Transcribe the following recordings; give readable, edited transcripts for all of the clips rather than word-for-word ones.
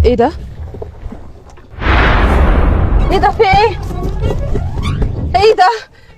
ايه ده؟ ايه ده؟ في ايه؟ ايه ده؟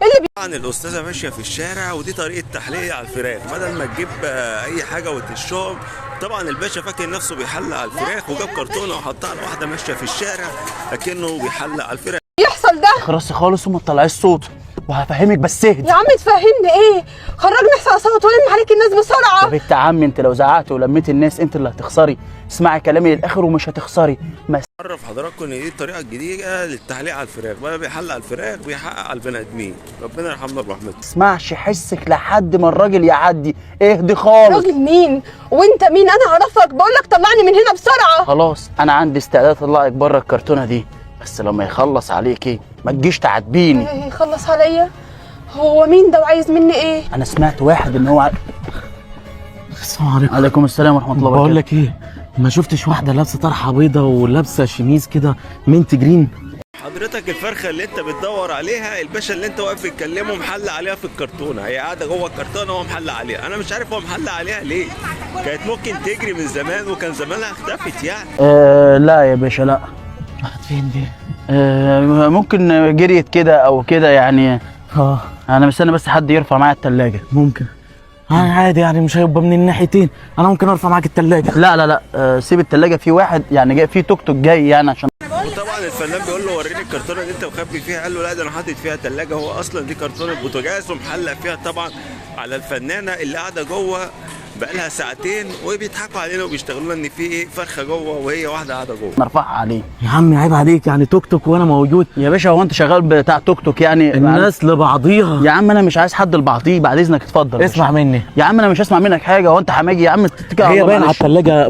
ايه اللي طبعا الاستاذة ماشية في الشارع، ودي طريقه تحلية على الفراخ بدل ما تجيب اي حاجة وتشهم. طبعا الباشا فاكر نفسه بيحلق على الفراخ وجاب كرتونة وحطها على واحدة ماشية في الشارع لكنه بيحلق على الفراخ. بيحصل ده؟ خلاص خالص وما تطلعيش صوت وهفهمك، بس اهدي. يا عم تفهمني ايه؟ خرجني احسن اصوت ولم عليك الناس يا بسرعة. بنت عمي انت لو زعقت ولميت الناس انت اللي هتخسري. اسمعي كلامي للاخر ومش هتخسري. ما عرف حضراتكم ان دي الطريقة الجديدة للتحليق على الفراخ، بدل بيحلق على الفراخ بيحقق على البني ادمين. ربنا يرحمنا برحمته. تسمعش حسك لحد ما الراجل يعدي. اهدي خالص. راجل مين؟ وانت مين؟ انا اعرفك. بقول لك طلعني من هنا بسرعة. خلاص انا عندي استعداد اطلعك بره الكرتونه دي، بس لما يخلص عليكي ما تجيش تعاتبيني. إيه يخلص عليا؟ هو مين ده وعايز مني ايه؟ انا سمعت واحد ان هو السلام عليكم. عليكم السلام ورحمة الله وبركاته. بقول لك ايه، ما شفتش واحدة لابسه طرحه بيضة ولابسه شميز كده mint green؟ حضرتك الفرخه اللي انت بتدور عليها الباشا اللي انت واقف بتكلمه محلق عليها في الكرتونه، هي قاعدة جوه الكرتونه وهو محلق عليها. انا مش عارف هو محلق عليها ليه، كانت ممكن تجري من زمان وكان زمانها اختفت يعني. لا يا باشا لا. راحت فين دي؟ ممكن جريت كده او كده يعني. اه انا مستني بس حد يرفع معايا التلاجة. ممكن عادي يعني، مش هيبقى من الناحيتين، انا ممكن ارفع معاك التلاجة. لا لا لا، سيب التلاجة. في واحد يعني جاي في توك توك جاي يعني عشان. وطبعا الفنان بيقول له وريني الكرتونه اللي انت مخبي فيها، قال له لا ده انا حاطط فيها تلاجة. هو اصلا دي كرتونة بوتاجاز ومحلق فيها طبعا على الفنانة اللي قاعدة جوه بقالها ساعتين، وبيضحكوا علينا وبيشتغلوا لنا ان في ايه فرخة جوه وهي واحدة قاعدة جوه. نرفعها عليه. يا عم عيب عليك يعني، توك توك وانا موجود. يا باشا هو انت شغال بتاع توك توك يعني؟ الناس لبعضيها. يا عم انا مش عايز حد لبعضيه، بعد اذنك اتفضل يا اسمع باشا. مني. يا عم انا مش هسمع منك حاجه، هو انت حماجي يا عم؟ اتكل على هي الله باين على معلش. التلاجة.